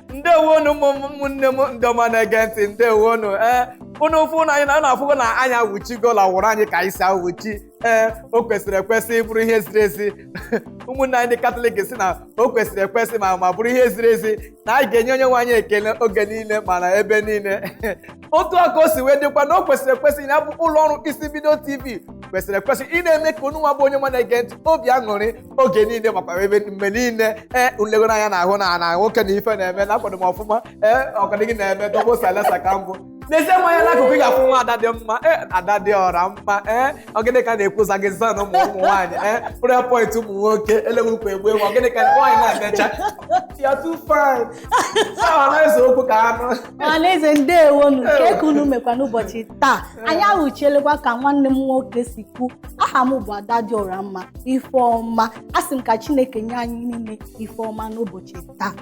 Ndewonu ụmụnne m ndị ọma na-ege ntị, ndewonu. Ee, unu fụ na anyị na afụgo na anyị awụchigo la wụrụ anyị ka anyị si awụchi. Ee, o kwesịrị ekwesị bụrụ ihe ziri ezi. Ụmụnne anyị ndị Katọlik si na o kwesịrị ekwesị ma bụrụ ihe ziri ezi na anyị ga-enye onye nwe anyị ekele oge niile ma na ebe niile. Otu a ka o si wee dịkwa na o kwesịrị ekwesị na bụ ụlọ ọrụ Isi Mbido TV kwesịrị ekwesị ị na-eme ka unu nwa bụ onye nwa na-ege ntị obi aṅụrị oge niile makwa ebe mgbe niile. Ee, nlegoro anya na-ahụ na nwoke na ife na-eme na akwado m ọfụma. Ee, ọkadịghị na-eme double silencer ka mbụ n'ezie mmanya n'akụkụ. Ị ga-afụ nwa ada dị mma. Ee, ada dị ọra mma. Ee, ọgịnị ka na-ekwu gị zan ụmụ ụmụ nwaanyị? Ee, prayer point ụmụ nwoke elegbukwa egbu egbu. Ọgịnị ka nwaanyị na-emecha ya too fine ọ na-eze okwu ka anụ. Ọhaneze, ndewonu. Nke ka unu mekwa n'ụbọchị taa? Anyị ahụchielekwa ka nwanne m nwoke si kwu. Aha m bụ Ada dị ọra mma, Ifeọma. A sị m ka Chineke nye anyị niile ifeọma n'ụbọchị taa.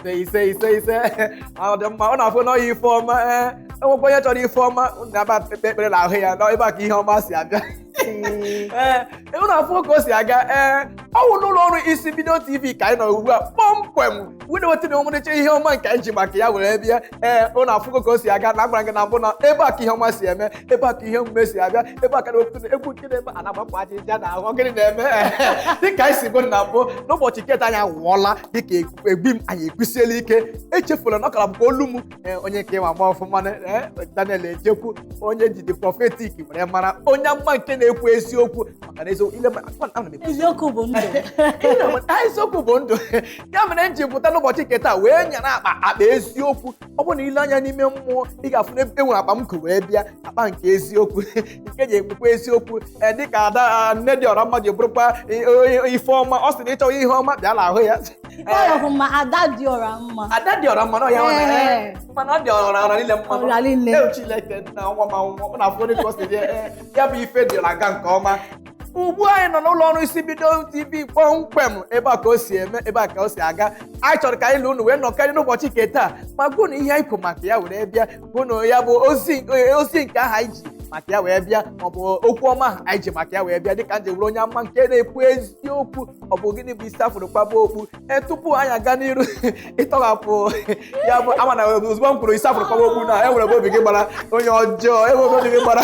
Ise, ise, ise, ise. Ọ dị mma. Ọ na-afụ n'ọya ifeọma. Ee, enwekwa onye chọrọ ifeọma na-aba ekpe ekpere n'ahụ ya na ebe a ka ihe ọma si abịa. Ee, ị na-afụ ka o si aga. Ee, ọ wụ n'ụlọ ọrụ Isi Mbido TV ka anyị nọ ugbu a kpọmkwem wee wetara ọmarịcha ihe ọma nke anyị ji maka ya were bịa. Ee, ọ na-afụgo ka o si aga na agwara gị na mbụ na ebe a ka ihe ọma si eme, ebe a ka ihe omume si abịa, ebe a ka na-ewepụta egwu nke na-eme a na-agbapụ ajịja na ahụ. Gịnị na-eme? Dịka anyị si gwa na mbụ, n'ụbọchị nketa anyị awụọla dịka egbi m anyị ekwusiela ike. Echefula na ọ kara bụkwa olu m. Ee, onye nke ịma ama ọfụma, ee, Daniel Ejekwu, onye ji the prophetic were mara, onye amụma nke na-ekwu eziokwu, maka na eziokwu ile ana m ekwu. Eziokwu bụ ndụ. Eziokwu bụ ndụ. Ya mere m ji pụta n'ụbọchị nke taa wee nyara akpa eziokwu. Ọ bụrụ na ile anya n'ime mmụọ, ị ga-afụ na e nwere akpa m ku wee bịa, akpa nke eziokwu nke ji ekwukwa eziokwu. Ee, dịka ada nne dị ọra mma ji bụrụkwa ifeọma, ọ sị na ịchọghị ihe ọma bịa n'ahụ ya. Ọ hụ ma Ada dị ọra mma. Ada dị ọra mma na ya mana ọ dị ọra ọra niile mma. Ọra niile. Ewu Chineke na ọnwa ma nwụọ, ọ na-afụ onye ka o si dị. Ee, ya bụ ife dị ọra aga nke ọma. Ugbu anyị nọ n'ụlọ ọrụ Isi Mbido TV kpọmkwem, ebe a ka o si eme, ebe a ka o si aga. Anyị chọrọ ka anyị lụ unu wee nọkarị n'ụbọchị nke taa ma gwa unu ihe anyị kwụ maka ya were bịa, gwa unu ya bụ ozi nke ahụ anyị ji maka ya wee bịa, maọbụ okwu ọma ahụ anyị ji maka ya wee bịa, dịka nje were onye ama nke na-ekwu eziokwu. Ọ bụ gịnị bụ isi afụrụ kwaba okpu? Ee, tupu anyị aga n'iru ịtọghapụ ya bụ ama na ozugbo m kwuru isi afụrụ kwaba okpu na enwere m obi gị gbara onye ọjọọ, enwere obi gị gbara.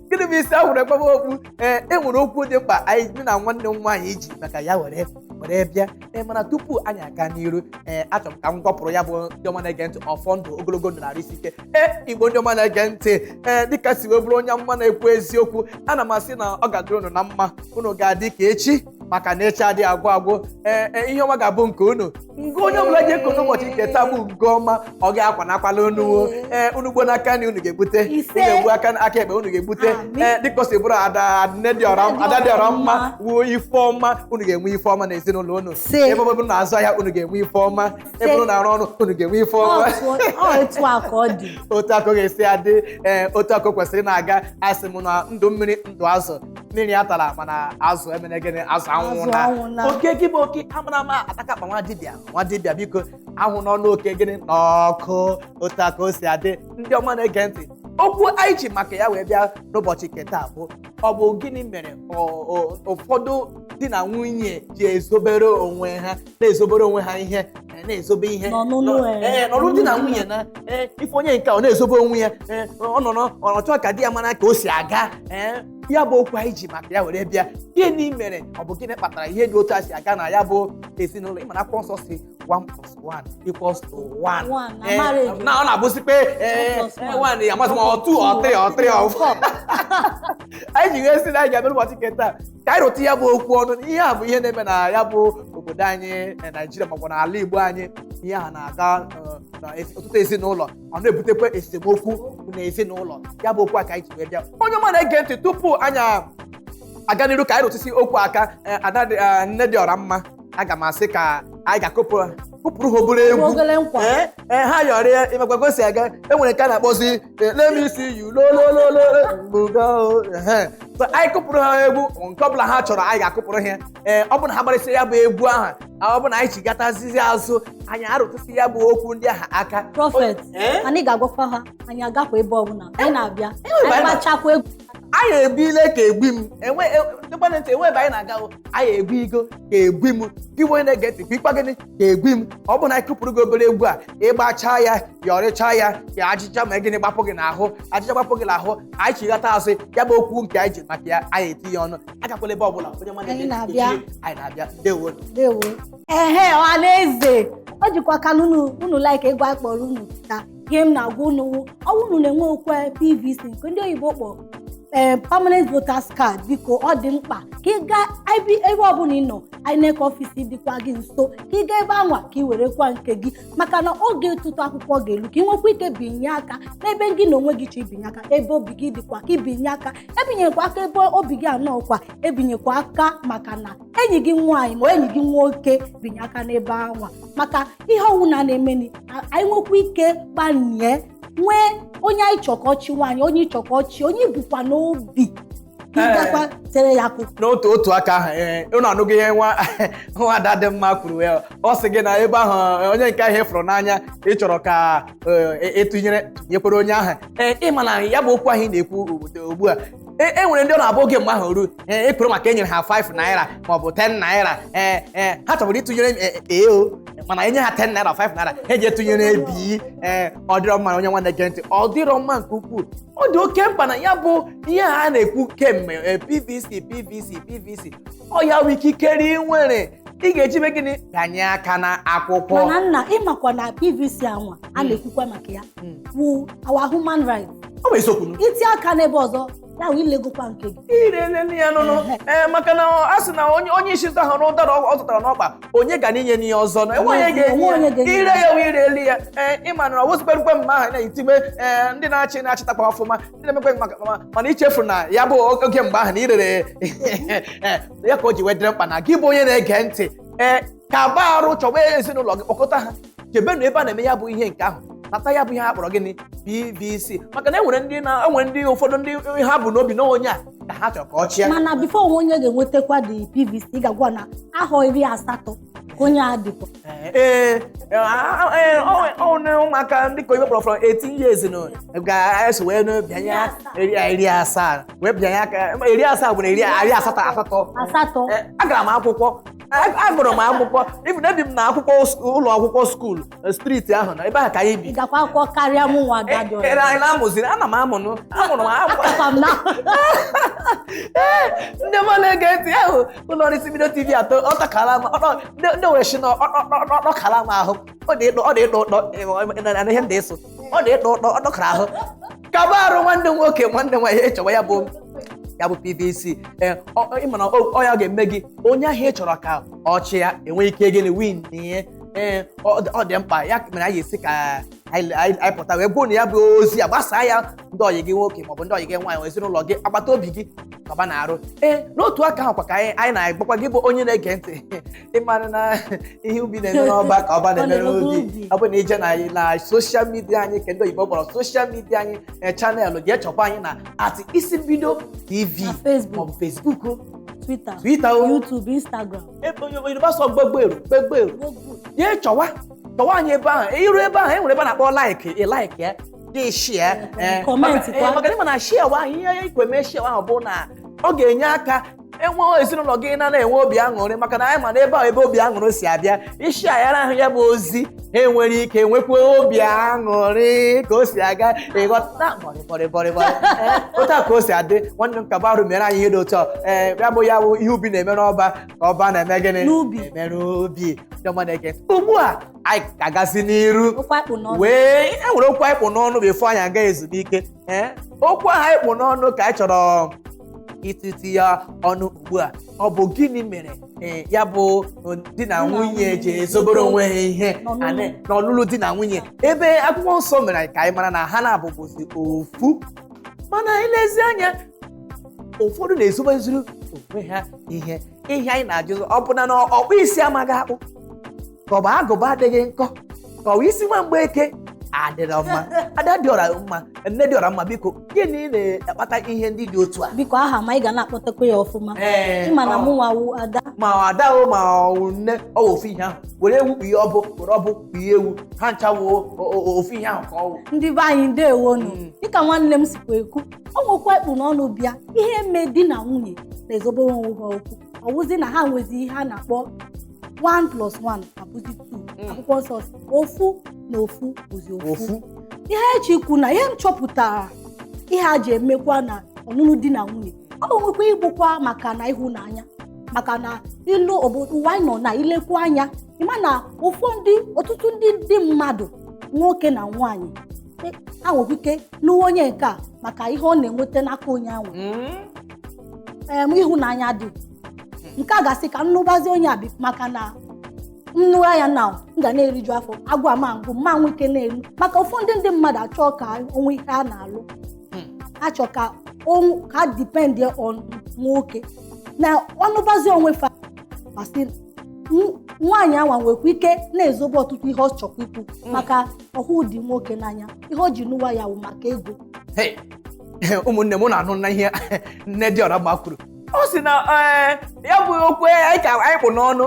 Gịnị bụ isi ahụrụ ekpebe okpu? Ee, e nwere okwu dị mkpa anyị na nwanne m nwaanyị ji maka ya were bịa. Ee, mana tupu anyị aga n'iru, ee, achọrọ m ka m gwapụrụ ya bụ ndị ọma na-ege ntị ọfọ ndụ ogologo ndụ na-arụ isi ike. Ee, Igbo ndị ọma na-ege ntị, ee, dịka si wee bụrụ onye amụma na-ekwu eziokwu, ana m asị na ọ ga-adịrị unu na mma. Unu ga-adị ka echi, maka na echi adịghị agwụ agwụ. Ee, ihe ọma ga-abụ nke unu. Ngo onye ọbụla ji eko n'ụbọchị nke taa bụ nke ọma, ọ ga-akwa nakwala unu. Ee, unu gbuo n'aka nri, unu ga-egbute. Ise. Unu ga-egbu aka ekpe, unu ga-egbute. Amen. Ee, dịka o si bụrụ ada nne dị ọra, ada dị ọra mma wuo ife ọma, unu ga-enwe ife ọma n'ezinụlọ unu. Ise. Ebe ọ bụla na-azụ ahịa, unu ga-enwe ife ọma. Ebe unu na-arụ ọrụ, unu ga-enwe ife ọma. Ọ etu a ka ọ dị. Otu akụ ga-esi adị. Ee, otu akụ kwesịrị na-aga. Asị m na ndụ mmiri, ndụ azụ. Mmiri atara mana azụ emere gịnị? Azụ anwụna. Azụ anwụna. Oke gị bụ oke amara ama ataka akpa nwa dibịa, nwa dibịa biko ahụ n'ọnụ oke gịnị n'ọkụ. Otu aka o si adị. Ndị ọma na-ege ntị, okwu anyị ji maka ya wee bịa n'ụbọchị nke taa bụ: ọ bụ gịnị mere ụfọdụ di na nwunye ji ezobere onwe ha, na-ezobere onwe ha ihe, na-ezobe ihe N'ọnụnụ, ee. Ee, n'ọlụ di na nwunye na ee, ife onye nke a, ọ na-ezobe onwe ya. Ee, ọ nọ ọ chọọ ka di ya mara ka o si aga. Ee, ya bụ okwu anyị ji maka ya were bịa. Gịnị mere? Ọ bụ gịnị kpatara ihe dị otu a si aga na ya bụ ezinụlọ? Ịma na akwụkwọ nsọ si 1 plus 1 equals to 1. One, na Ee, marriage. na ọ na-abụzikpe ee One plus one. One amasị m, ọ 2 ọ 3 ọ 3 ọ 4. Anyị ji wee sị na anyị ga-abịa n'ụbọchị nke taa ka anyị rụtụ ya bụ okwu ọnụ. Ihe a bụ ihe na-eme na ya bụ obodo anyị, Naijiria, maọbụ n'ala Igbo anyị. Ihe a na-aga na ọtụtụ ezinụlọ, ọ na-ebutekwa esemokwu na ezinụlọ. Ya bụ okwu a ka anyị ji wee bịa. Onye ọma na-ege ntị, tupu anyị aga n'iru ka anyị rụtụsị okwu aka, ada nne dị ọra mma, aga m asị ka anyị ga-akụpụ kụpụrụ ha obere egwu. Obere nkwa. Ee, ee, ha yọrọ ịmakwa ka o si aga. E nwere nke a na-akpọzi let me see you lo lo lo lo mgbugo. Ehe. So, anyị kụpụrụ ha egwu nke ọbụla ha chọrọ, anyị ga-akụpụrụ ha. Ee, ọ bụ na ha gbarịsị ya bụ egwu ahụ, ọ bụ na anyị chigatazizi azụ, anyị arụtụsị ya bụ okwu ndị ahụ aka. Prophet, Ee? anyị ga-agwakwa ha anyị agakwa ebe ọbụla anyị na-abịa. Enwere Anyị ebe anyị gbachakwa egwu. Anyị ebile ka egbi m enwe ndekwana ntị, enwe ebe anyị na-aga o. Anyị ebigo ka egbi m. Gị bụ onye na-ege ntị, kwikwa gịnị ka egbi m. Ọ bụ na anyị kụpụrụ gị obere egwu a, ịgbachaa ya, yọrịchaa ya, ka ajịja ma gịnị gbapụ gị n'ahụ, ajịja gbapụ gị n'ahụ, anyị chighata azụ ya bụ okwu nke anyị ji maka ya, anyị etinye ọnụ. Agakwala ebe ọbụla, onye nwanne Anyị gị na-abịa. Anyị na-abịa. Ndewo. Ndewo. Ehe, ọha na eze, o jikwa ka unu like egwu akpọrọ unu ka ihe m na-agwa unu wụ ọnwụ unu na-enwe okwe PVC nke ndị oyibo kpọ ee permanent voters card. Biko, ọ dị mkpa ka ị gaa ebe ọbụla ị nọ, INEC office dịkwa gị nso, ka ị gaa ebe anwa ka ị werekwa nke gị, maka na oge ịtụtụ akwụkwọ ga-elu, ka ị nwekwa ike binye aka n'ebe gị na onwe gị chọ ibinye aka, ebe obi gị dịkwa ka ibinye aka. Ebinyekwa aka ebe obi gị anọkwa, ebinyekwa aka maka na enyi gị nwaanyị ma enyi gị nwoke binye aka n'ebe anwa, maka ihe ọwụna na-emeni anyị nwekwa ike gbanye nwee onye anyị chọ ka ọ chị nwaanyị, onye ịchọ ka ọ chị, onye ibukwa n'obi, ka ị gakwa tere ya akwụkwọ. N'otu otu aka ahụ, ee, unu anụghị ihe nwa nwaada dị mma kwuru ya. Ọ sị gị na ebe ahụ onye nke ahụ ị fụrụ n'anya ị chọrọ ka ịtụnyere tụnyekwere onye ahụ. Ee, ịma na ya bụ okwu ahụ ị na-ekwu ugbu a, e nwere ndị ọ na-abụ oge mgbe ahụ ruo, ee, ekwuru maka e nyere ha 5 naira maọbụ 10 naira, ee ee, ha chọburu ịtụnyere ee o, mana enye ha 10 naira, 5 naira, ha eji etụnyere bi. Ee, ọ dịrọ mma. Onye nwanne gee ntị, ọ dịrọ mma nke ukwuu. Ọ dị oke mkpa na ya bụ ihe a na-ekwu kemgbe, PVC, PVC, PVC, ọ ya bụ ikikere ị nwere ị ga-eji mee gịnị? Ganye aka na akwụkwọ. Mana nna, ịmakwa na PVC anwa a na-ekwukwa maka ya wụ our human right. Ọ bụ eziokwu. Iti aka n'ebe ọzọ ya wụ ilegokwa nke gị. Irelele ya nụnụ. Ee, maka na a sị na onye isi zahụrụ ụdara ọ zụtara n'ọkpa, onye ga n'inye n'ihe ọzọ na enwe onye Onwe onye ga-enye ga-enye. ire ya wụ ireli ya. Ee, ịma na ọwụzikwerukwe mgbe ahụ na-etibe, ee, ndị na-achị na-achịtakwa ọfụma, ndị na-emekwe maka mana ichefu na ya bụ oge mgbe ahụ na irere. Ee, ya ka o ji wee dịrị mkpa na gị bụ onye na-ege ntị, ee, ka ba arụ chọba ezinụlọ gị, kpọkọta ha, chebenụ ebe a na-eme ya bụ ihe nke ahụ, nata ya bụ ihe a kpọrọ gịnị? PVC, maka na enwere ndị na enwere ndị ụfọdụ ndị ha bụ n'obi na onye a ka ha chọrọ ka ọ chịa. Mana before onwe onye ga-enwetakwa the PVC, ị ga-agwa na ahọ 80 ka onye a dịkwa. Ee, ee, ọ na ụmụaka ndị ka oyibo kpọrọ from 18 years nọ ga-eso wee bịanye 70 wee bịanye aka. 70 bụ na 88 8. 8. Ee, agara m akwụkwọ, agụrụ m akwụkwọ, even ebi m na akwụkwọ ụlọ akwụkwọ school street ahụ, na ebe ahụ ka anyị bi. Ị gakwa akwụkwọ karịa mụ nwa agadi. Ị na-amụziri, ana m amụnụ, amụrụ m akwụkwọ. Akakwa m na Ee, ndị ọma na-ege ntị ahụ, ụlọ ọrụ Isi Mbido TV atọ ọ takara m ndị were shi na ọ dọkara m ahụ. Ọ dị ịdọ ụtọ na ihe ndị ịsụ, ọ dị ịdọ ụtọ, ọ dọkara ahụ. Kaba arụ, nwanne m nwoke, nwanne m nwaanyị, ịchọwa ya bụ PVC. Ee, ịma na ọ ya ga-eme gị onye ahụ ị chọrọ ka ọ chị ya enwe ike gịnị win ihe. Ee, ọ dị mkpa. Ya mere anyị esi ka anyị pụta wee gwuo na ya bụ ozi a, gbasaa ya ndị ọyị gị nwoke maọbụ ndị ọyị gị nwaanyị, ezinụlọ gị, agbata obi gị, kaba na-arụ. Ee, n'otu aka ahụ kwa ka anyị na-agbakwa gị bụ onye na-ege ntị, ịmara na ihe ubi na-eme n'ọba ka ọba na-eme n'ubi. Ọ bụ na ije na social media anyị, nke ndị oyibo kpọrọ social media anyị, channel, jee chọkwa anyị na @IsimbidoTV Na Facebook. Maọbụ Facebook o, Twitter, Twitter o, YouTube, Instagram. Ebe onye Yoruba sọ gbegbe ero gbegbe ero. Gbogbo. Jee chọwa chọwa anyị ebe ahụ. Iru ebe ahụ e nwere ebe a na-akpọ like, ị like ya, gị share, Comment kwa. Maka na ịma na share wa ihe ikwe mee share ahụ bụ na ọ ga-enye aka enwe ezinụlọ gị na na-enwe obi aṅụrị, maka na anyị ma na ebe ahụ ebe obi aṅụrị si abịa, ishi ayara ahụ ya bụ ozi ha enwere ike nwekwa obi aṅụrị ka o si aga. Ịghọta? Bọrị bọrị bọrị bọrị. Ee, otu a ka o si adị. Nwanne m, kaba arụ mere anyị ihe dị otu a. Ee, ya bụ ihe ubi na-eme n'ọba ka ọba na-eme gịnị? N'ubi. Eme n'ubi. Ndị ọma na-ege ntị, ugbu a anyị ga-agazi n'iru Okwu akpụ n'ọnụ. Wee e nwere okwu anyị kpụ n'ọnụ before anyị aga ezumike. Ee, okwu ahụ anyị kpụ n'ọnụ ka anyị chọrọ ititi ya ọnụ ugbu a. Ọ bụ gịnị mere, ee, ya bụ di na nwunye ji ezobere onwe ha ihe N'ọlụlụ. N'ọlụlụ di na nwunye, ebe akwụkwọ nsọ mere ka anyị mara na ha na-abụbụzi ofu, mana ilezi anya ụfọdụ na-ezobezuru onwe ha ihe? Ihe anyị na-ajụ, ọ bụ na ọkpụ isi amaghị akpụ, ka ọ bụ agụba adịghị nkọ, ka ọ bụ isi nwa mgbeke Adịrọ mma. Ada dị ọra mma, nne dị ọra mma, biko gịnị na-akpata ihe ndị dị otu a? Biko, aha ma ị ga na-akpọtakwa ya ọfụma. Ee, ịma na mụnwa wụ ada. Ma ọ ada o, ma ọ wụ nne, ọ wụ ofu ihe ahụ. Were ewu kpie ọbụ, were ọbụ kpie ewu, ha ncha wụ ofu ihe ahụ ka ọ wụ. Ndị be anyị, ndewonu. Dịka nwanne m sikwa ekwu, ọ nwekwa ekpu n'ọnụ bịa ihe mee di na nwunye na-ezobere onwe ha okwu, ọ wụzi na ha nwezi ihe a na-akpọ 1 plus 1 abụzi 2. Akwụkwọ nsọ si ofu na ofu bụzi ofu. Ofu. Ihe echi kwu na ihe m chọpụtara, ihe a ji emekwa na ọnụnụ di na nwunye, ọ bụ nwekwa igbukwa maka na ịhụnanya, maka na ilu obodo ụwa anyị nọ na ilekwa anya, ịma na ụfọdụ ọtụtụ ndị dị mmadụ, nwoke na nwaanyị, ha nwekwa ike nụwa onye nke a maka ihe ọ na-enweta n'aka onye ahụ. Ịhụnanya dị nke a ga-asị ka nnụbazi onye a bi maka na nnụra ya na m ga na-eriju afọ, agwa ma ngụ ma nwe ike na-elu, maka ụfọdụ ndị mmadụ achọ ka onwe ihe a na-alụ, achọ ka ka depend on nwoke na ọnụbazi onwe fa. Masị nwaanyị anwa nwekwa ike na-ezobe ọtụtụ ihe ọ chọkwa ikwu maka ọhụ dị nwoke n'anya, ihe o ji nụwa ya wụ maka ego. Hey, ụmụnne m, na-anụ na ihe nne dị ọra mma kwuru, ọ sị na ya bụ okwu anyị ka anyị kpụ n'ọnụ,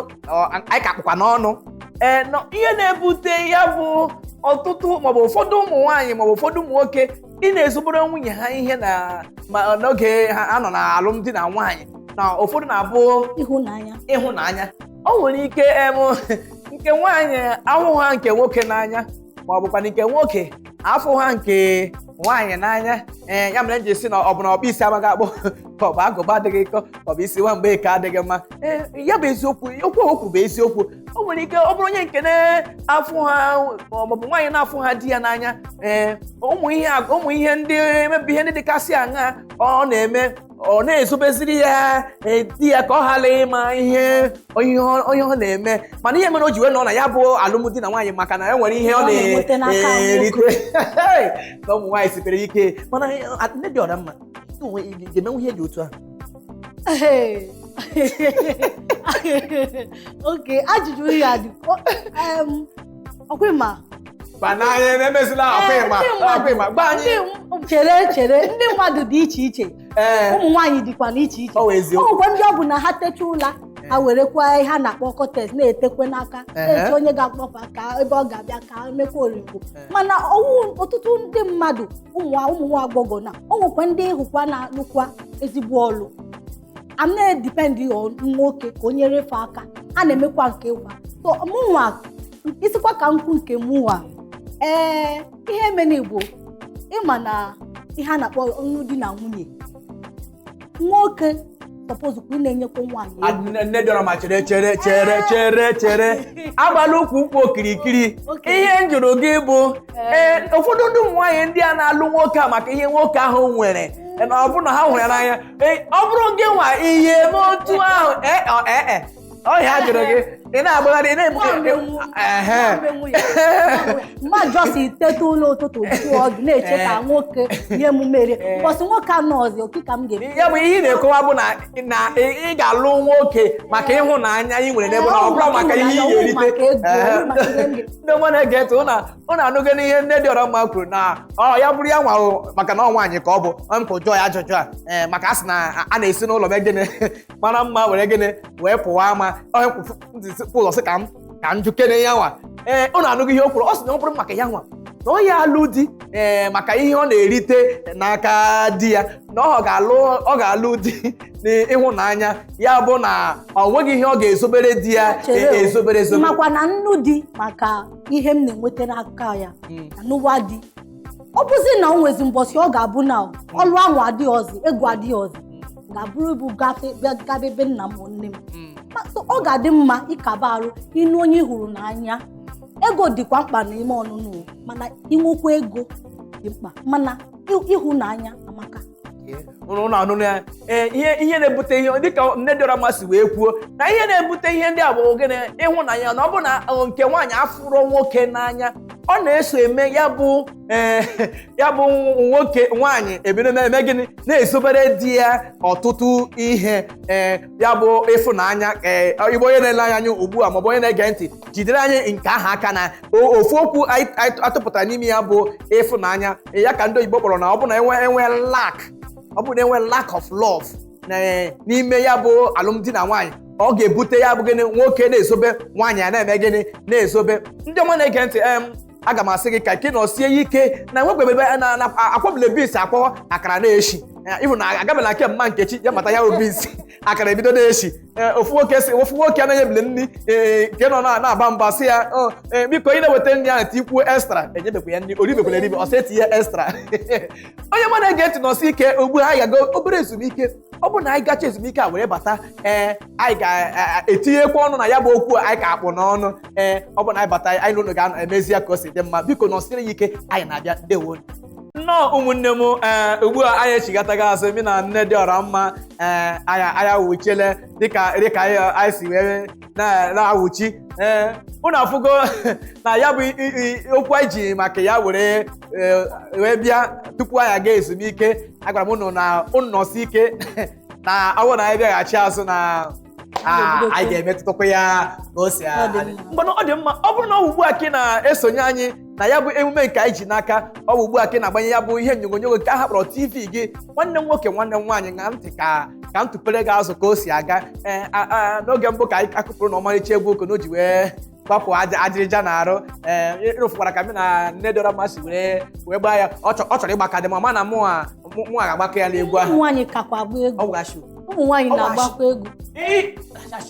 anyị ka kpụkwa n'ọnụ. Ee, ihe na-ebute ya bụ ọtụtụ maọbụ ụfọdụ ụmụ nwaanyị maọbụ ụfọdụ ụmụ nwoke ị na-ezobere nwunye ha ihe na ma n'oge ha anọ na alụmdi na nwaanyị, na ụfọdụ na-abụ ịhụnanya. Ịhụnanya. O nwere ike nke nwaanyị ahụ ha nke nwoke n'anya, ma ọ bụkwa nke nwoke afụ ha nke nwaanyị n'anya. Ee, ya mere m ji sị na ọ bụ na ọkpụ isi amaghị akpụ, ka ọ bụ agụba adịghị nkọ, ka ọ bụ isi nwa mgbe ka adịghị mma. Ee, ya bụ eziokwu, okwu o kwuru bụ eziokwu. O nwere ike ọ bụrụ onye nke na-afụ ha maọbụ nwaanyị na-afụ ha di ya n'anya. Ee, ụmụ ihe ndị emebi, ihe ndị dịkasị aṅa ọ na-eme, ọ na-ezobeziri ya di ya ka ọ ghara ịma ihe ihe ọ na-eme. Mana ihe mere o ji wee nọ na ya bụ alụmdi na nwaanyị, maka na e nwere ihe ọ Ọ na-enweta n'aka na-erite na ụmụ nwaanyị sitere ike. Mana nne dị ọra mma, ị ga-emenwu ihe dị otu ahụ? Hey. Oke ajụjụ ya dị ọkwa ma Bana anyị na-emezila ọkwa ịma ọkwa ịma gba anyị. Chere, chere, ndị mmadụ dị iche iche. Ee. Ụmụ nwaanyị dịkwa n'iche iche. Ọ wụ eziokwu. Ọ nwekwa ndị ọ bụ na ha techa ụla, ha werekwa ihe a na-akpọ cortex na-etekwe n'aka, na-eche onye ga-akpọfa ka ebe ọ ga-abịa ka emekwa orikpo. Mana ọwụ ọtụtụ ndị mmadụ, ụmụ nwa agbọghọ, na o nwekwa ndị ịhụkwa na-alụkwa ezigbo ọlụ am na-edepend on nwoke ka o nyere fe aka, a na-emekwa nke ịkwa. So mụnwa isikwa ka nkwu nke mụnwa, ee, ihe mere Igbo, ịma na ihe a na-akpọ ọnụ di na nwunye, nwoke suppose ị na-enyekwa nwaanyị ego. Nne dị ọra ma, chere, chere, chere, chere, chere, agbala ụkwụ ụkwụ okirikiri. Okay. Ihe m jụrụ gị bụ, ee, ụfọdụ ndị ụmụ nwaanyị ndị a na-alụ nwoke a maka ihe nwoke ahụ nwere, na ọ bụrụ na ha hụrụ ya n'anya, ee, ọ bụrụ gị nwa ihe eme otu ahụ? Ee, ee, ee, ọhịa a jụrụ gị, ị na-agbagharị, ị na-ebu. Ehe. Mmadụ just teta ụlọ ụtụtụ, jụọ gị na-eche ka nwoke nye m mere ụbọchị nwoke anọ ọzọ oke ka m ga-eme. Ya bụ ihe ị na-ekowa bụ na ị ga-alụ nwoke maka ịhụnanya ị nwere n'ebe na ọ bụrụ maka ihe ị ga-erite. Maka ego, ọ bụrụ maka ihe m ga- Ndị ọma na-ege ntị, ụnụ anụgo n'ihe nne dị ọrọ mma kwuru, na ọ ya bụrụ ya nwa o, maka na ọ nwaanyị ka ọ bụ ọ m ka jụọ ya ajụjụ a. Ee, maka a sị na a na-esi n'ụlọ mee gịnị mara mma, were gịnị wee pụwa ama ọ ụzọ, sị ka m jukene ya nwa. Ee, ụnụ anụgo ihe o kwuru. Ọ sị na ọ bụrụ maka ya nwa, na ọ ya alụ di, ee, maka ihe ọ na-erite n'aka di ya, na ọ ga-alụ di n'ịhụnanya, ya bụ na ọ nweghị ihe ọ ga-ezobere di ya. Chere o. Ezobere ezobere. Makwa na nnu di maka ihe m na-enweta n'aka ya na n'ụwa di, ọ bụzi na o nwezi mbọsị ọ ga-abụ na ọlụ ahụ adịghị ọzọ, ego adịghị ọzọ, ga-abụrụ ibu gafe bịa gaba ebe nna m ma nne m. So ọ ga-adị mma ịkaba arụ ịnụ onye ị hụrụ n'anya. Ego dịkwa mkpa n'ime ọnụnụ o, mana inwekwa ego dị mkpa, mana ịhụnanya amaka. Ụnụ anụnụ ya. Ee, ihe na-ebute ihe dịka nne dị ọra si wee kwuo, na ihe na-ebute ihe ndị a bụ gịnị? Ịhụnanya. Na ọ bụ na nke nwaanyị afụrụ nwoke n'anya, Ọ na-eso eme ya bụ ya bụ nwoke nwaanyị ebido na-eme gịnị, na-esobere di ya ọtụtụ ihe. Ya bụ ịfụnanya. Igbo onye na-ele anya anyị ugbu a maọbụ onye na-ege ntị, jidere anyị nke ahụ aka na ofu okwu anyị atụpụtara n'ime ya bụ ịfụnanya. Ya ka ndị oyibo kpọrọ na ọ bụ na enwe lack, ọ bụ na enwe lack of love n'ime ya bụ alụmdi na nwaanyị, ọ ga-ebute ya bụ gịnị, nwoke na-ezobe, nwaanyị a na-eme gịnị, na-ezobe. Ndị ọma na-ege ntị, aga m asị gị ka ike nọsie ike na nwekwebe ebe na akwọbile beans akwọ akara na-eshi. Ịhụ na agabela nke mma Nkechi ya mata ya bụ beans akara ebido na-eshi. Ofu nwoke si ofu nwoke anaghị ebile nri, nke nọ na-aba mba sị ya, "Oh, biko, ị na-eweta nri ahụ tikwuo extra." Enyebekwa ya nri, oribekwala eribe, ọ sị etinye extra. Onye mụ na-ege ntị, nọsi ike. Ugbu a anyị ga-aga obere ezumike. Ọ bụrụ na anyị gacha ezumike a were bata, anyị ga-etinyekwa ọnụ na ya bụ okwu anyị ka akpụ n'ọnụ. Ọ bụrụ na anyị bata, anyị na ụnụ ga-emezi ya ka o si dị mma. Biko nọsiri ya ike, anyị na-abịa. Ndewo nnọọ ụmụnne m. Ugbu a anyị echigatago azụ mi na nne dị ọra mma. Anyị awụchiele dịka anyị si wee na-awụchi. Unu afụgo na ya bụ okwu anyị ji maka ya were wee bịa tupu anyị aga ezumike. Agwara m unu na unu nọsi ike na ọ bụrụ na anyị bịaghachi azụ na anyị ga-emetụtakwa ya ka o si Ọ dị adị. mma. Mgbanụ ọ dị mma. Ọ bụrụ na ọ bụ ugbu a ka ị na-esonye anyị na ya bụ emume nke anyị ji n'aka, ọ bụ ugbu a ka ị na-agbanye ya bụ ihe onyonyo nke aha kpọrọ TV gị, nwanne m nwoke, nwanne m nwaanyị, ṅaa ntị ka m tụpere gị azụ ka o si aga. N'oge mbụ ka anyị akụpụrụ na ọmarịcha egwu okono ji wee gbapụ ajịrịja na arụ. Ịrụfụkwara ka m na nne dọrọ mmasị wee gbaa ya. Ọ chọrọ ịgbaka dị ma na mụ a ga-agbakọ ya n'egwu Ụmụ ahụ. nwaanyị kakwa agba egwu. Ọ wụghasị. Ụmụ nwaanyị Ọ na-agbakwa egwu.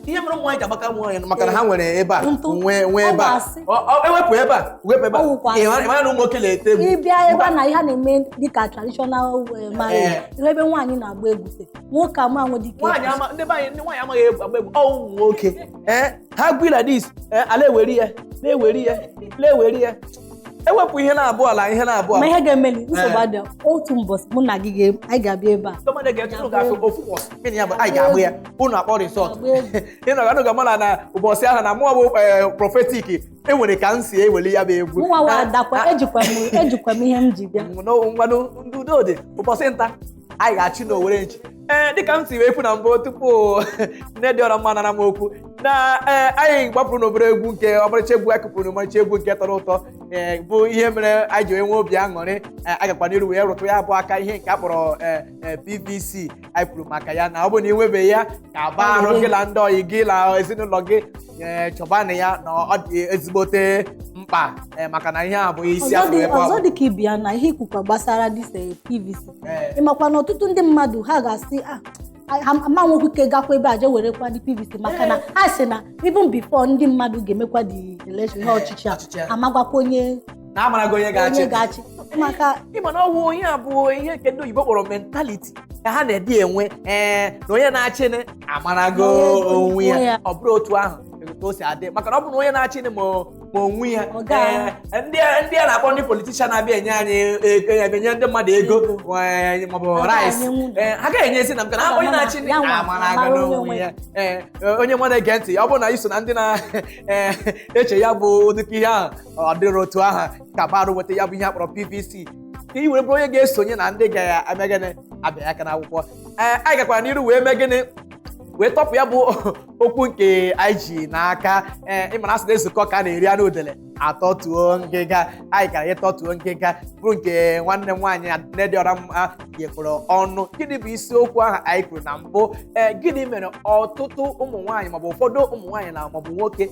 Ihe mere ụmụ nwaanyị ji agbaka ụmụ nwaanyị maka na ha nwere ebe a Ntụ. nwee ebe a. Ọ bụ asị. Ewepụ ebe a, wepụ ebe a. Ọ wụkwa Ị asị. mara na ụmụ nwoke na-ete egwu. Ịbịa ebe a na ihe a na-eme dịka traditional marriage, Ee. ihu ebe nwaanyị na-agba egwu sị nwoke ama nwe dike. Nwaanyị ama ndị be anyị, ndị nwaanyị amaghị egwu agba egwu. Ọ ụmụ nwoke, ha gwi like this, ala eweri ya, na-eweri ya, na-eweri ya, ewepụ ihe na-abụ ala ihe na-abụ Ma ala. ihe ga-emeli nsogbu adị. Otu mbọsị mụ na gị anyị ga-abịa ebe a. Tọmọdé ga-eche unu ga-afụ ofu ụbọchị gịnị ya bụ anyị ga-agba ya, unu akpọ result. Agba egwu. Ịnọ ga ga na ụbọchị ahụ na mụọ bụ prophetic enwere ka m si eweli ya bụ egwu. Mụnwa wa adakwa, ejikwa m ihe m ji bịa. Ngwanụ, ndị udo dị. Ụbọchị nta anyị ga-achị n'Owere nchi. Dịka m si wee kwu na mbụ tupu nne dị ọra mma nara m okwu na anyị gbapụrụ n'obere egwu nke ọmarịcha egwu anyị kụpụrụ, n'ọmarịcha egwu nke tọrọ ụtọ, bụ ihe mere anyị ji wee nwee obi aṅụrị. Agakwa n'iru wee rụtụ ya bụ aka ihe nke a kpọrọ PVC anyị kwuru maka ya, na ọ bụrụ na ị nwebeghị ya, ka ba arụ gị na ndị ọyị gị na ezinụlọ gị, chọbanụ ya na ọ dị ezigbote mkpa, maka na ihe a bụ isi Ọzọ afọ dị ebe ọ ọzọ bụ. dị ka ibia na ihe ikwukwa gbasara this PVC, ịmakwa na ọtụtụ ndị mmadụ ha ga-asị, "Ah, ama nwekwa ike gakwa ebe a jee werekwa dị PVC," maka na ha sị na even before ndị mmadụ ga-emekwa the election, ihe ọchịchị Ọchịchị a, a. amagwakwa onye Na amarago onye ga-achị. Onye ga-achị maka Ịma na ọwụ ihe a bụ ihe nke ndị oyibo kpọrọ mentality ka ha na-edi enwe, na onye na-achị amarago onwe ya. Ya. Ọ bụrụ otu ahụ ka o si adị, maka na ọ bụrụ na onye na-achị ma onwe ya, Ọ gaa. ndị a na-akpọ ndị politician na-abịa enye anyị enye ndị mmadụ ego maọbụ Ha gaghị rice, enyenwu. ha gaghị enyezi na maka na onye na-achị Ya nwa amarago amara onye n'onwe onwe ya. Onye nwa na-ege ntị, ọ bụrụ na iso na ndị na-eche ya bụ ụdịka ihe ahụ, ọ dịrị otu ahụ ka barụ nweta ya bụ ihe a kpọrọ PVC ka ị were bụrụ onye ga-esonye na ndị ga-eme gịnị, abịa aka n'akwụkwọ. Anyị gakwara n'iru wee mee gịnị, wee tọpụ ya bụ okwu nke anyị ji n'aka. Ịmara asị na-ezukọ ka a na-eri anụ udele atọtuo ngịga. Anyị gara ịtọtuo ngịga bụrụ nke nwanne m nwaanyị nne dị ọra mma nyekwuru ọnụ. Gịnị bụ isiokwu ahụ anyị kwuru na mbụ? Gịnị mere ọtụtụ ụmụ nwaanyị maọbụ ụfọdụ ụmụ nwaanyị na maọbụ nwoke,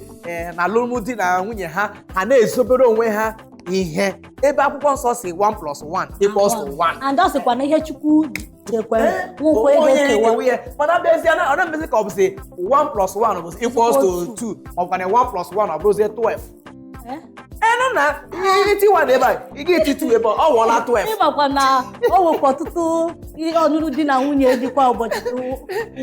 na alụmdi na nwunye ha, ha na-ezobere onwe ha ihe, ebe akwụkwọ nsọ si 1 plus 1 equals to 1? And ọ sịkwa na ihe Chukwu chekwara nwekwa onye ego kewa. ga-ekewa ya, mana abịazie na ọ na-emezi ka ọ bụzi 1 plus 1 bụzi equals to 2, ma ọ bụkwa na 1 plus 1 ọ bụrụzie 12. Eh? Enu na iti 1 ebe a, ị ga-eti 2 ebe a, ọ wụọla 12. Ịmakwa na o nwekwa ọtụtụ ihe ọnụnụ di na nwunye dịkwa ụbọchị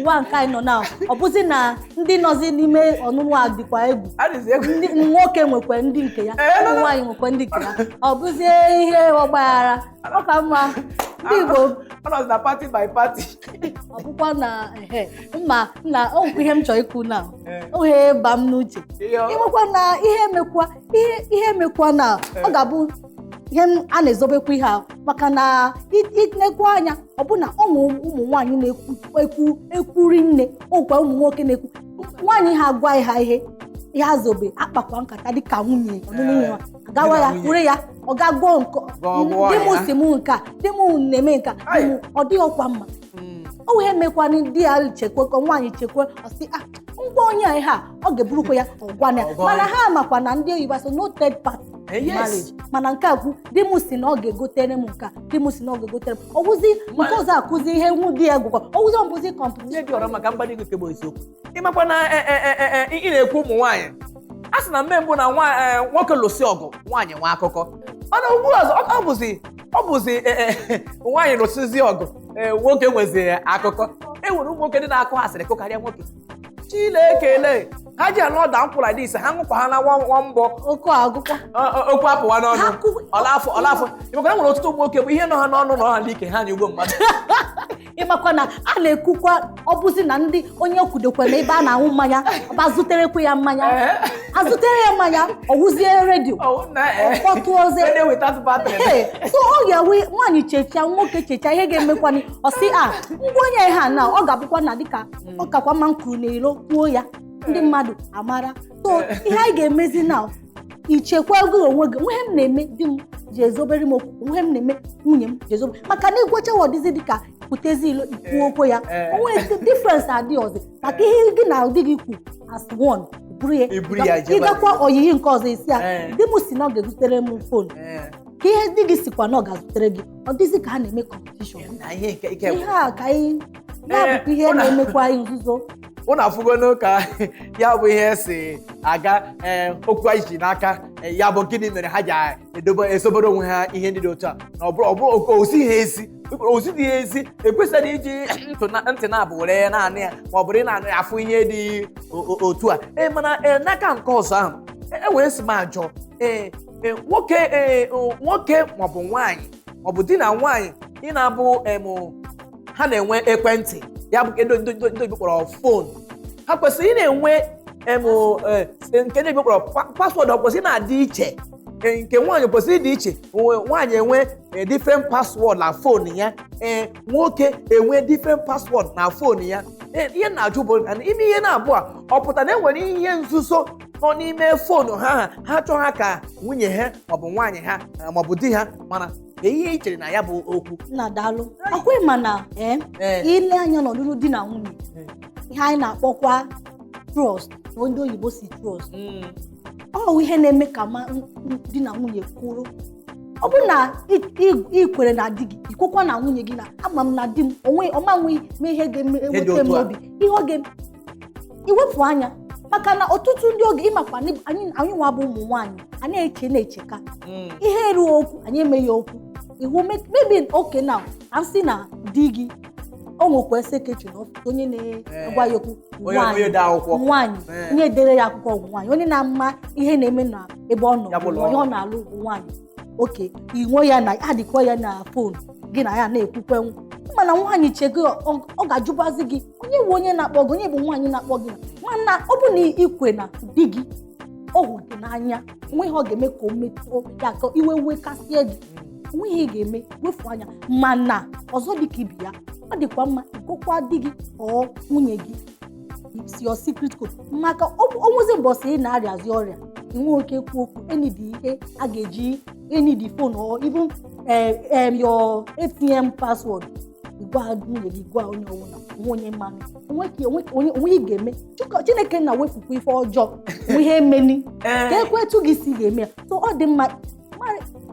ụwa nke anyị nọ na ọ bụzi na ndị nọzi n'ime ọnụnụ a dịkwa egwu. Adịzi egwu. Ndị nwoke nwekwa ndị nke ya, Eh, no, ụmụ no. nwaanyị nwekwa ndị nke ya, ọ bụzie ihe ọgbaghara. Ọ ka mma ndị Igbo Ọ nọzi na party by party. Ọ bụkwa na ehe, mma na o nwekwa ihe m chọrọ ikwu na ohe ba m n'uche. Ịnwekwa na ihe emekwa, ihe emekwa na ọ ga-abụ ihe a na-ezobekwa ihe ahụ, maka na inekwa anya, ọbụna ụmụ nwaanyị na-ekwu ekwu ekwuri nne, ụkwa ụmụ nwoke na-ekwu nwaanyị, ha gwa ha ihe ya zobe, akpakwa nkata dịka nwunye ọlụlụ nwunye ha. Agawa ya Di na nwunye. Were ya ọ ga gwọọ nke Gwọọ di m ya. Si m nke a, di m na-eme nke a, di m ọ dịghị ọkwa mma. O wee mekwanụ di ya chekwe ka nwaanyị chekwe, ọ sị a ngwa onye a ihe a ọ ga-eburukwa ya ọgwana ya. Ọ gwa Mana ya. ha makwa na ndị oyibo asị no third party Yes. marriage, mana nke a kwu di m si na ọ ga-egotere m nke a, di m si na ọ ga-egotere m, ọwụzi nke ọzọ akụzi ihe nwu di ya gwụkwa, ọwụzi ọbụzi competition. Ihe dị ọrọ maka mgbali gị kegbe eziokwu, ịmakwa na ị na-ekwu ụmụ nwaanyị a sị na mme mbụ na nwoke lụsị ọgụ, nwaanyị nwe akụkọ, mana ugbu ọzọ ọ bụzi nwaanyị lụsịzi ọgụ, nwoke nwezi akụkọ. E nwere ụmụ nwoke ndị na-akụ asịrị kụkarịa nwoke. Chilekele ha ji alụ ọda nkwụ like this, ha ṅụkwa ha na nwa mbọ. Oke agụkwa. Okwu apụwa n'ọnụ. Ha Ọlafọ ọlafọ, ịmakwa na e nwere ọtụtụ ụmụ nwoke bụ ihe nọ ha n'ọnụ nọ ha n'ike, ha na ugbo mmadụ. Ịmakwa na a na-ekwukwa ọ bụzi na ndị onye kwudokwa na ebe a na-aṅụ mmanya, ọba zuterekwa ya mmanya, azụtere ya mmanya, ọwụzie redio. Oh, na Ọkpọtụozie. Radio without battery. Ee, so ọ ga-ewe nwaanyị chechaa, nwoke chechaa ihe ga-emekwanị, ọ sị a ngwa onye ihe a na ọ ga-abụkwa na dịka ọ kakwa mma m kwuru n'ilo kwuo ya, ndị mmadụ amara. So ihe anyị ga-emezi na ichekwa ego onwe gị, nwehe m na-eme di m ji ezobere m okwu, nwehe m na-eme nwunye m ji ezobe, maka na ịgwachawa ọdịzi dịka pụtezi ilo ikwu okwu ya. Onwe difference adịghị ọzọ, maka ihe gị na di gị kwu as one buru ya. Iburu ya jebe. Ịgakwa oyiyi nke ọzọ isi a di m si na ọ ga-ezutere m phone, ka ihe di gị sikwa na ọ ga-azụtere gị, ọ dịzị ka a na-eme competition. Na ihe nke ike. Ihe a ka anyị ya bụkwa ihe na-emekwa anyị nzuzo. Ụnụ afụgonu ka ya bụ ihe si aga. Okwu anyị ji n'aka, ya bụ gịnị mere ha ji edobe esobere onwe ha ihe ndị dị otu a, na ọ bụrụ ozi ha ezi, ozi dị ezi, ekwesịghị iji ntị na-abụ were naanị ya, ma ọ bụrụ ị na-anụ ya afụ ihe dị otu a. Mana n'aka nke ọzọ ahụ, e wee sị m ajọ ee ee nwoke nwoke maọbụ nwaanyị maọbụ di na nwaanyị ị na-abụ ha na-enwe ekwentị, ya bụ ndị Igbo kpọrọ phone, ha kwesịrị ị na-enwe nke ndị Igbo kpọrọ password, ọ kwesịrị na-adị iche. Nke nwaanyị kwesịrị ịdị iche, nwaanyị enwe different password na phone ya, nwoke enwe different password na phone ya. Ihe na-ajụ bụ na ime ihe na-abụ a, ọ pụtara na enwere ihe nzuzo nọ n'ime phone ha, ha chọọ ha ka nwunye ha maọbụ nwaanyị ha maọbụ di ha, mana ka ihe ị chere na ya bụ okwu? Nna, daalụ. Ọkwa ịma na ile anya n'ọlụlụ di na nwunye, ihe anyị na-akpọkwa trust, na ndị oyibo si trust, ọ bụ ihe na-eme ka di na nwunye kwuru. Ọ bụ na ị kwere na di gị, ikwekwa na nwunye gị, na ama m na di m onwe ọma nwe mee ihe dị ga-eweta m otu a. n'obi ihe ọ ga iwepụ anya, maka na ọtụtụ ndị oge ịmakwa na anyị nwa bụ ụmụ nwaanyị, anyị eche na-echeka ihe eruo okwu, anyị emeghị okwu iwu. Maybe okay, now a sị na di gị o nwekwa secretary n'ọfịs, onye na-agwa ya okwu. Onye onye de akwụkwọ. Nwaanyị. Onye dere ya akwụkwọ bụ nwaanyị, onye na-ama ihe na-eme na ebe ọ nọ Ya bụ bụ ụlọ ihe ọ ọrụ. na-alụ bụ nwaanyị. Oke inwe ya na adịkwa ya na phone gị na ya na-ekwukwe, mana nwaanyị chego ọ ga-ajụbazi gị onye bụ onye na-akpọ gị, onye bụ nwaanyị na-akpọ gị. Mana ọ bụ na ikwe na di gị ọ hụrụ gị n'anya, onwe ihe ọ ga-eme ka o metụọ ya ka iwe wekasịa gị, onwe ihe ị ga-eme wefu anya. Mana ọzọ dị ka ibi ya, ọ dịkwa mma ịgụkwa di gị ọ nwunye gị si your secret code, maka onwezi mbọsị ị na-arịazi ọrịa, inwe oke ekwu okwu enidi ihe a ga-eji enidi phone or even your ATM password, gwa nwunye gị, gwa onye ọbụla, onwe onye mmanụ onwe ka onwe ị ga-eme. Chineke na-wepụkwa ife ọjọọ, nwe ihe emeni ka ekwetu gị si ga-eme ya. So ọ dị mma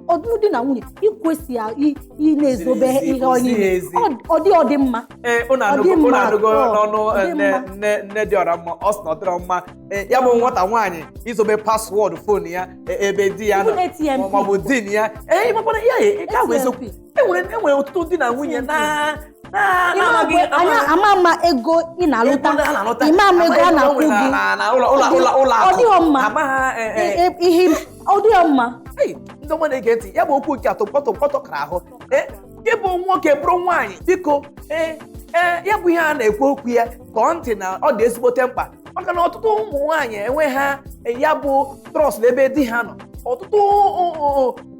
ọdụrụ di na nwunye ikwesị ya ị na-ezobe Ziri ezi, ihe onye ziri ezi. ọ dị mma. Unu Ọ anụgo dị unu mma anụgo atọ. n'ọnụ. Ọ dị Nne mma. nne dị ọra mma, ọ sị na ọ dịrọ mma. Ya bụ nwata nwaanyị izobe password phone ya ebe di ya nọ Even ATM. ma ọ bụ di ya. Ịmakwana ya nke ahụ ATM. eziokwu, enwere ọtụtụ di na nwunye na na na-amaghị Anyị ama ama ego ị na-alụta. Ego a na-alụta. Ịma ama ego a na-akwụ nwere gị. na ụlọ ụlọ ụlọ ụlọ Ọ akụ. dịghọ mma. Ama ha Ihe ọ dịghọ mma. Ei, ndị ọma na-ege ntị, ya bụ okwu nke atọ mkpọtọ mkpọtọ kara ahụ. Gị bụ nwoke bụrụ nwaanyị, biko, Ee, ya bụ ihe a na-ekwu okwu ya kọọ ntị na ọ dị ezigbote mkpa, maka na ọtụtụ ụmụ nwaanyị enwe ha ya bụ trust n'ebe di ha nọ. Ọtụtụ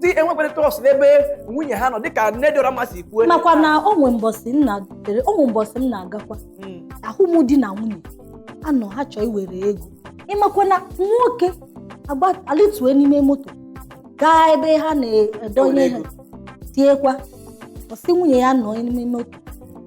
di enwekwara trust n'ebe nwunye ha nọ, dịka nne dị ọra mma si kwuo. Makwa na onwe mbọsị m na onwe mbọsị m na-agakwa ahụ m di na nwunye anọ, ha chọọ iwere ego. Ịmakwa na nwoke agba alitue n'ime moto gaa ebe ha na-edonye ha, tiekwa ọsị nwunye ya nọ n'ime moto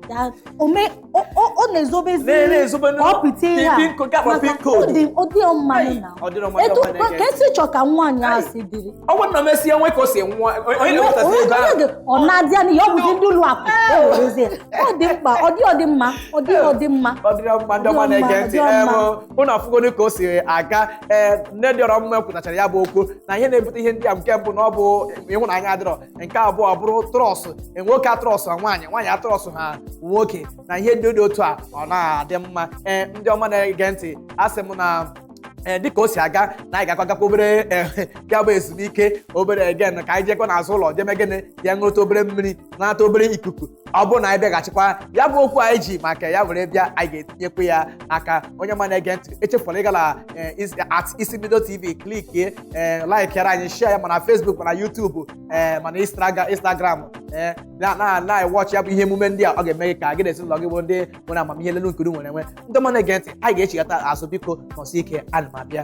ya ome ọ na-ezobezi Na-ezobe ka ọ pịta ihe a. Pin code, nke a kpọrọ pin Maka code. ọ dị mmanụ na Ọ dịrọ mma. etu Ndị ọma na-ege ka esi chọ ka nwaanyị ahụ si dịrị. Ọ bụrụ na mesie nwe ka o si nwụọ, onye na-ewetazi ego ahụ? Ọ na-adị anya ya, ọ bụzi ndị ụlọ akụ ewerezie ya. Ọ dị mkpa, ọ dị ọ dị mma, ọ dị ọ dị mma. Ọ dịrọ mma. Ndị ọma na-ege ntị, Ọ dị mma. Ụnụ afụgonu ka o si aga. Ee, nne dị ọrọ mma kwutachara ya bụ okwu na ihe na-ebute ihe ndị a, nke mbụ na ọ bụ ịhụnanya adịrọ, nke abụọ bụrụ trust, nwoke atrust nwaanyị, nwaanyị atrust ha nwoke, na ihe ndị dị otu a ọ na-adị mma. Ee, ndị ọma na-ege ntị, asị m na ee, dịka o si aga na anyị ga-akwa gakwa obere, ee, ya bụ ezumike obere again, ka anyị jekwa n'azụ ụlọ jeme gịnị, jee ṅụrụta obere mmiri, nata obere ikuku. Ọ bụrụ na anyị bịaghachikwa, ya bụ okwu anyị ji maka ya were bịa, anyị ga-etinyekwa ya aka. Onye ma na-ege ntị, echefula ịgala @Isimbido TV, clickie, ee, likeere anyị, share ya mana Facebook, mana YouTube, ee, mana Instagram, ee, na na na watch ya bụ ihe emume ndị a. Ọ ga-eme gị ka gị na ezinụlọ gị bụ ndị nwere amamihe lelu nkiri nwere enwe. Ndị ọma na-ege ntị, anyị ga-echigata azụ. Biko nọsi ike, ana m abịa.